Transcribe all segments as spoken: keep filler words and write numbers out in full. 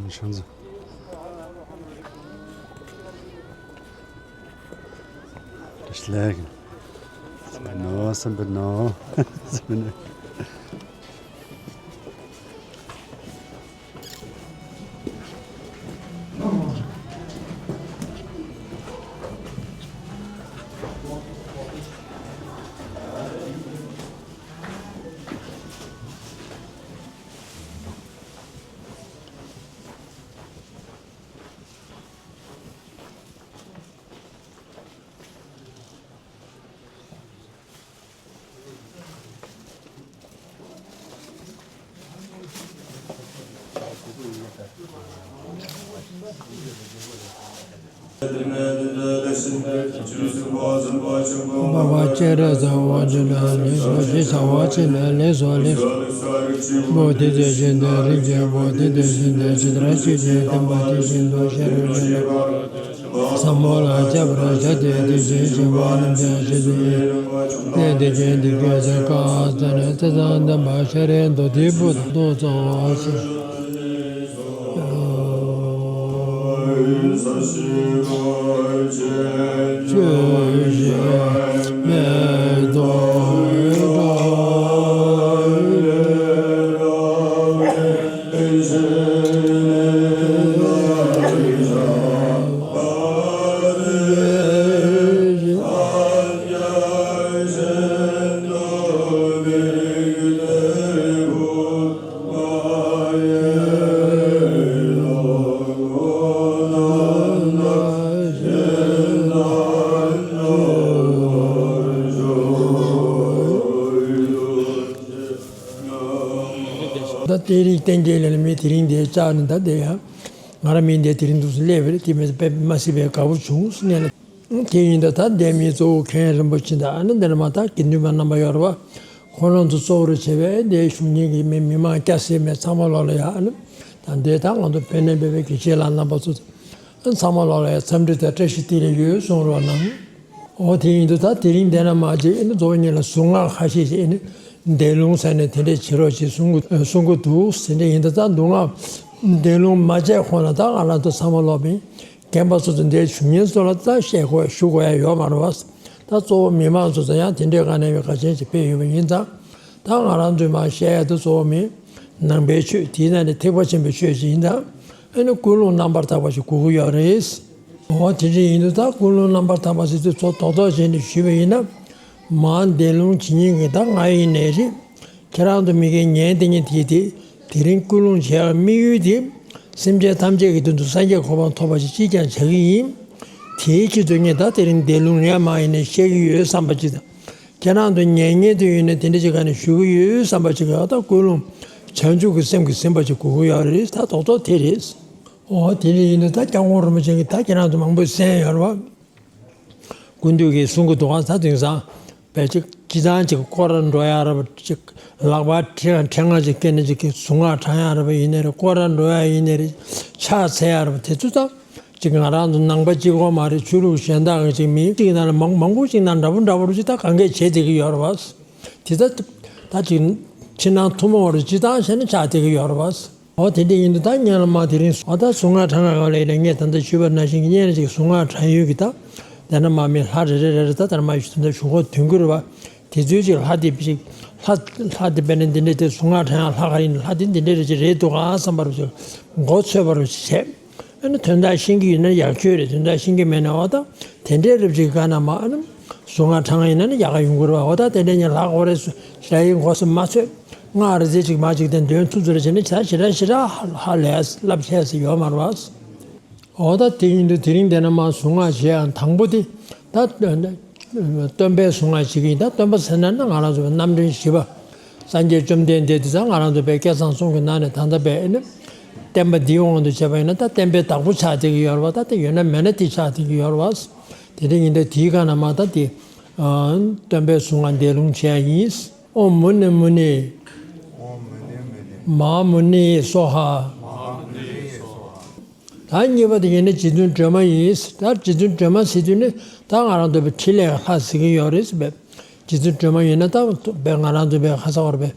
Schön so. Das Lächeln. No, sind wir no. བ་བ་ཅེ་ར་ཟ་བ་ཇི་ལ་ལེ་སོ་ཇི་ཟ་བ་ཅི་ལ་ལེ་སོ་ལེ་སོ། བོ་དྷི་དེ་བཞིན་དུ་རིགས་ཀྱི་བུ་དེ་དེ་བཞིན་དུ་ཇི་ལྟར་ཆོས་ཀྱི་བསྟན་པ་དེ་བཞིན་དུ་ཤེས་རབ་ཀྱི་བསྟན་པ། ཟབ་མོ་ལ་ཁྱབ་པར་བྱ་སྟེ། དེ་བཞིན་གཤེགས་པ་རྣམས་ཀྱང་ཇི་སྲིད་གནས་བདེ་ཆེན་འདི་སྐད་ཅེས་བཀའ་སྩལ་ནས། ཚེ་དང་ལྡན་པ་ཤཱ་རིའི་བུ་དང་ཏུ་ཚང་བ་ཞིག་ད་དེ་རིང་བསྟན་རྒྱས་ལ་མི་དེ་རིང་འདིར་བཅར་ནས། ད་འདི་ཡང་ང་རང་མི་འདིར་དེ་རིང་འདུག་སེ་སླེབས་པ་རེད། དེ་མི་དཔེ་མ་སྲིད་པའི་དགའ་པོ་བྱུང་ཟེར་ནས། དེ་ཡིན་ད། ད་འདིར་མི་གཙོ་བོ་མཁན་རིན་པོ་ཆེ་དང་། ཨ་ནི་འདིར་མ་ད་དགེ་འདུན་པ་རྣམ་པ་ཡོད་རེད་པ། ཁོང་རྣམ་ཚོ་གཙོ་བོར་བྱས་པའི་འདིར་བཞུགས་མཁན་གྱི་མི་མི་མང་སྐྱ་སེར་མི་ཚང་མ་ལོག་ལ་ཡ། ཨ་ནི་ད་འདིར་ད་ང་ཚོ་ཕན་ནས་འབད་པའི་དགེ་བཤེས་ལགས་རྣམ་པ་ཚོ་ཚང་མ་ལོག་ལ་ཡ་འཚམས་འདྲི་དང་བཀྲ་ཤིས་བདེ་ལེགས་ཡོད་གསུང་རོགས་གནང་། འོ་དེ་ཡིན་དུས་ད་དེ་རིང་འདི་ན་མ་བྱེད། ཨེ་ནི་གཙོ་བོ་ཉིད་ལ་གཟུངས་སྔགས་ཁ་ཤས་ཤིག་ཨེ་ནི་བཟླས་ལུང་ཟེར་ནས་དེ་འདྲས་བྱེད་རོགས་ཞེས་གསུང་གི་གསུང་གི་འདུག་དེ་འདྲས་ཡིན་དུས་ད་མདོ་སྔགས་བཟླས་ལུང་མ་བྱས་གོང་ལ་ད་ང་རང་ཚོ་ཚང་མ་ལོག་པའི་རྒན་པ་ཚོ་ཚོ་འདིར་བཞུགས་མཁན་ཚོ་ལ་ད་བཤད་དགོས་ཞུ་དགོས་ཡ་ཡོད་མ་རེད་པ། ད་གཙོ་བོ་མི་མང་ཚོ་ཚོ་ཡང་དེ་འདྲས་ག་ནས་བའི་ག་ཅན་ཞིག་ཕེབས་ཡོད་པ་ཡིན་ཙང་། ད་ང་རང་ཚོས་མར་བཤད་ཡ་དེ་གཙོ་བོ་མི་ནང་པའི་ཆོས་དེའི་ནང་ནས་ཐེག་པ་ཆེན་པོའི་ཆོས་ཅིག་ཡིན་ཙང་། ཨ་ནི་ཀུན་སློང་རྣམ་པར་དག་པ་ཞིག་དགོས་ཀྱི་ཡོད་རེད། འོ་དེ་འདྲ་ཡིན་དུས་ད་ཀུན་སློང་རྣམ་པར་དག་པ་ཟེར་དུས་ཚོ་རྡོག་རྡོག་བྱས་ནས་ཞུས་པ་ཡིན་ན། མར་བཟླས་ལུང་བྱེད་མཁན་གྱི་ད་ང་ཡིན་ནའི་རེད། ཁྱེད་རང་ཚོ་མི་སྒེར་ཉན་བསྡད་མཁན་དེ་དེ་དེ་རིང་ཀུན་སློང་བྱེད་ཡག་དམིགས་ཡུལ་དེ། སེམས་ཅན་ཐམས་ཅད་ཀྱི་དོན་དུ་སངས་རྒྱས་གོ་འཕང་ཐོབ་པ་ཞིག་ཅིས་ཀྱང་བྱ་གི་ཡིན། དེའི་ཆེད་དུ་ངས་ད་དེ་རིང་བཟླས་ལུང་ངས་མར་ཡིན་ནའི་བཤད་ཀྱི་ཡོད་བསམ་པ་ཅིག་དང་། ཁྱེད་རང་ཚོ་ཉན་མཁན་དེ་ཡོད་ནའི་དེ་འདྲ་ཅིག་ག་ནས་ཞུ་གི་ཡོད་བསམ་པ་ཅིག་ག་ད་ཀུན་སློང་བྱང་ཆུབ་ཀྱི་སེམས་ཀྱིས་ཟིན་པ་ཅིག་དགོས་ཀྱི་ཡོད་རེད། ད་རྡོག་རྡོག་དེ་རེད། འོ་དེ་འདྲ་ཡིན་དུས་ད་སྐྱབས་མགོན་རིན་པོ་ཆེ་གིས་ད་ཁྱེད་རང་ཚོ་མང་པོས་གསན་ཡོད་རེད་པ། སྐུ་མདུན་གྱིས་གསུང་གི་འདུག་ག་ད་དེང་སང་བས་ཅིག་སྤྱི་བཏང་ཅིག་སྐོར་ར་འགྲོ་ཡ་རེད་པ། ཅིག་ལག་པ་ཕྲེང་ཕྲེང་ང་ཅིག་བཀལ་ནས་ཅིག་གི་གཟུངས་སྔགས་བགྲང་ཡ་རེད་པ་ཡིན་ནའི་རེད། སྐོར་ར་འགྲོ་ཡ་ཡིན་ནའི་རེད། ཕྱག་འཚལ་ཡ་རེད་པ། དེ་ཚོ་ད་ཅིག་ང་རང་ཚོ་ནང་པ་གཅིག་པོ་མ་རེད། ཆོས་ལུགས་གཞན་དག་གི་ཅིག་མི་གཅིག་ནང་ལ་མང་མང་པོ་ཅིག་ནང་འདྲ་པོ་འདྲ་པོ་ཅིག་ད་གང་གས་བྱེད་བསྡད་ཀྱི་ཡོད་རེད་པ། དེ་ད་ད་ཅིག་ཕྱི་ནང་ཐུན་མོང་བར་སྤྱི་བཏང་བྱས་ན་ཆགས་བསྡད་ཀྱི་ཡོད་རེད་པ། འོ་དེ་འདྲ་ཡིན་དུས་ད་ངས་ལ་མ་དེ་རིང་འོ་ད་གཟུངས་སྔགས་བགྲང་ག་ག་ལ་ཡིན་ན། ངས་ད་ལྟ་ཞུས་པ་ནང་བཞིན་གྱི་སྔོན་ལ་ཅིག་གཟུངས་སྔགས་བགྲང་ཡུལ་གྱི་ད་དེ་ན་མ་མི་ལྷ་རེ་རེ་རེ་རེ་ད་དེ་ན་མ་ཞུ་ད་ཞུ་གོ་དོན་གྱུར་བ་དེ་ཚོའི་ཅིག་ལྷ་དེ་ཅིག་ལྷ་ལྷ་དེ་དཔེར་ན་འདི་འདྲ་དེ་གཟུངས་སྔགས་བགྲང་ཡ་ལྷ་ག་རེ་ཡིན། ལྷ་དེ་འདི་འདྲ་རེ་ཅིག་རེད་འདུག་ག་བསམ་པ་རུ་ཅིག་མགོ་ཚོས་པ་རུ་ཅིག་བྱས། ཨ་ནི་དོན་དག་ཤེས་ཀྱི་ཡོད་ན་ཡག་ཤོས་རེད། དོན་དག་ཤེས་ཀྱི་མེད་ན་འོ་ད་དེ་འདྲའི་རབ་ཅིག་ག་ན་མ་ཨ་ནི་གཟུངས་སྔགས་བགྲང་ཡིན་ན་ནི་ཡག་ག་ཡོང་གི་རེད་པ། འོ་ད་དེ་འདྲ་ཉིད་ལྷག་འོ་རེད་སུ་ཞེ་དྲག་ཡིན་གོ་སུ་མ་ཚོད། སྔགས་རེ་ཟེར་ཅིག་མ་ཅིག་དེ་འདོན་ཐུབ་ཚོད་རེ་བྱས་ནས་ཇ་ཞེ་དྲག་ཞེ་དྲག་ཧ་ལས་ལབ་བྱས་སུ་ཡོད་མ་རེད་པ། འོ་ད་དེ་ཡིན་དུས་དེ་རིང་དེ་ན་མ་གཟུངས་སྔགས་བྱེད་ཡང་དང་པོ་དེ་ད་སྟོན་པའི་གཟུངས་སྔགས་བྱེད་ཀྱི་ཡིན། ད་སྟོན་པ་ཟེར་ན་ནི་ང་རང་ཚོ་རྣམ་འདྲེན་བཞི་པ། སངས་རྒྱས་བཅོམ་ལྡན་འདས་དེ་ཚོ་ང་རང་ཚོ་བའི་སྐལ་བཟང་གསུམ་གྱི་ནང་ནས་ད་ལྟ་བའི་ཨེ་ནི་བསྟན་པ་འདིའི་དབང་དུ་བྱས་པ་ཡིན་ན་ད་བསྟན་པའི་བདག་པོ་ཆགས་བསྡད་ཀྱི་ཡོད་རེད་པ། ད་དེ་ཡོད་ན་མེད་ན་དེ་ཆགས་བསྡད་ཀྱི་ཡོད་རེད་པ། དེ་འདྲ་ཡིན་དུས་དེའི་སྒང་ན་མ་ད་དེ་སྟོན་པའི་གཟུངས་སྔགས་བཟླས་ལུང་བྱེད་ཡ་ཡིན། ཨོཾ་མུ་ནེ་མུ་ནེ་མ་ཧཱ་མུ་ནེ་ཡེ་སྭཱ་ཧཱ། ད་གཉིས་པ་དེ་ཡིན་ན་རྗེ་བཙུན་སྒྲོལ་མ་ཡིན། ད་རྗེ་བཙུན་སྒྲོལ་མ་ཟེར་དུས་ནི་ད་ང་རང་ཚོ་བའི་ཕྲིན་ལས་ཀྱི་ལྷ་ཟེར་གྱི་ཡོད་རེད་ཟེར་བས། རྗེ་བཙུན་སྒྲོལ་མ་ཡིན་ན་ད་བའི་ང་རང་ཚོ་བའི་ཁ་ས་བར་བའི་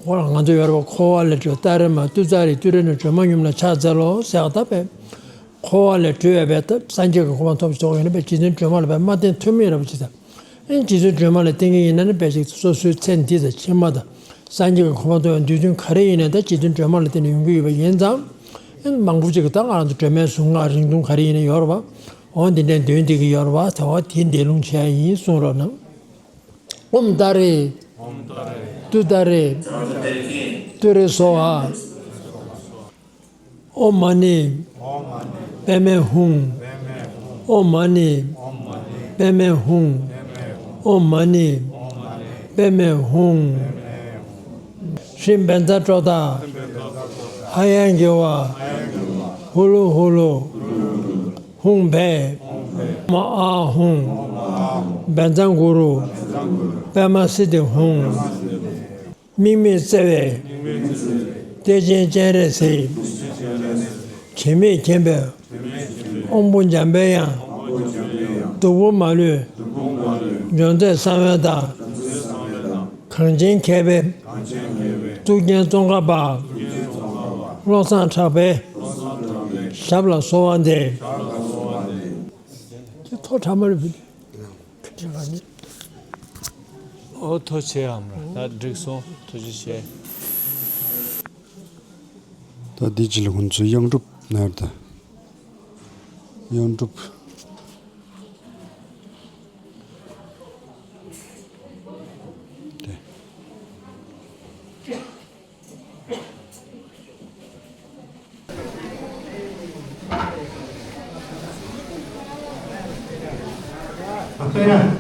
ཁོ་ལ་ང་ཚོ་ཡོད་རེད་པ། འཁོར་བ་ལས་གྲོལ་ཏཱ་རེ་མ་ཏུཏྟཱ་རེ་ཏུ་རེ་ནས་སྒྲོལ་མ་ཡུམ་ལ་ཕྱག་འཚལ་ལོ་ཟེར་བ་ལྟ་བུའི། འཁོར་བ་ལས་གྲོལ་བའི་བས་ད་སངས་རྒྱས་ཀྱི་གོ་འཕང་ཐོབ་ཆོག་ཡིན་ན་བས་རྗེ་བཙུན་སྒྲོལ་མ་ལ་བས་མ་བརྟེན་ཐུབ་མིན་རེད་པ་ཅི་ད། ཨེ་རྗེ་བཙུན་སྒྲོལ་མ་ལ་བརྟེན་གྱི་ཡིན་ན་ནི་བས་ཅིག་སོ་སོའི་ཚེ་འདི་དང་ཕྱི་མ་དང་། སངས་རྒྱས་ཀྱི་གོ་འཕང་ཐོབ་པའི་དུས་སྟོན་ག་རེ་ཡིན་ན་ད་རྗེ་བཙུན་སྒྲོལ་མ་ལ་བརྟེན་ནས་ཡོང་གི་ཡོད་པ་ཡིན་ཙང་། ཨེ་མང་པོ་ཅིག་གིས་ད་ང་རང་ཚོ་སྒྲོལ་མའི་གཟུངས་སྔགས་རིང་ཐུང་ག་རེ་ཡིན་ན་ཡོད་རེད་པ། འོ་འདི་འདྲའི་འདོན་བསྡད་ཀྱི་ཡོད་རེད་པ། དེ་བ་དེ་འདོན་ལུང་བྱས་ཡིན་གསུང་རོགས་གནང་། ཨོཾ་ཏཱ་རེ། ཏུཏྟཱ་རེ། ཏུ་རེ་སྭཱ་ཧཱ། ཨོཾ་མ་ཎི་པདྨེ་ཧཱུྃ། ཨོཾ་མ་ཎི་པདྨེ་ཧཱུྃ། ཨོཾ་མ་ཎི་པདྨེ་ཧཱུྃ། ཧྲཱིཿབཛྲ་ཀྲོ་དྷ། ཧ་ཡ་གི་ཝ། ཧུ་ལུ་ཧུ་ལུ། ཧཱུྃ་བྷཻ། ཨོཾ་ཨཱཿཧཱུྃ། བཛྲ་གུ་རུ། པདྨ་སིདྡྷི་ཧཱུྃ། དམིགས་མེད་བརྩེ་བའི། གཏེར་ཆེན་སྤྱན་རས་གཟིགས། དྲི་མེད་མཁྱེན་པའི། དབང་པོ་འཇམ་པའི་དབྱངས། སྟུག་པོ་མ་ལུས། འབྱོན་མཛད་གསང་བའི་བདག། གངས་ཅན་མཁས་པའི། གཙུག་རྒྱན་ཙོང་ཁ་པ། བློ་བཟང་གྲགས་པའི། ཞབས་ལ་གསོལ་བ་འདེབས། ཁྱེད་ཐོག་ཁྲ་མ་རེད་བུ། ཁྱེད་ཁྲ་མ་རེད། ཨོ་ཐུགས་རྗེ་ཆེ་ཨ་མ་ལགས། ད་འགྲིག་སོང་། ཐུགས་རྗེ་ཆེ། ད་འདི་ཅི་ལ་ཁོང་ཚོས་གཡང་སྒྲུབ་ནར་ད། གཡང་སྒྲུབ། དེ།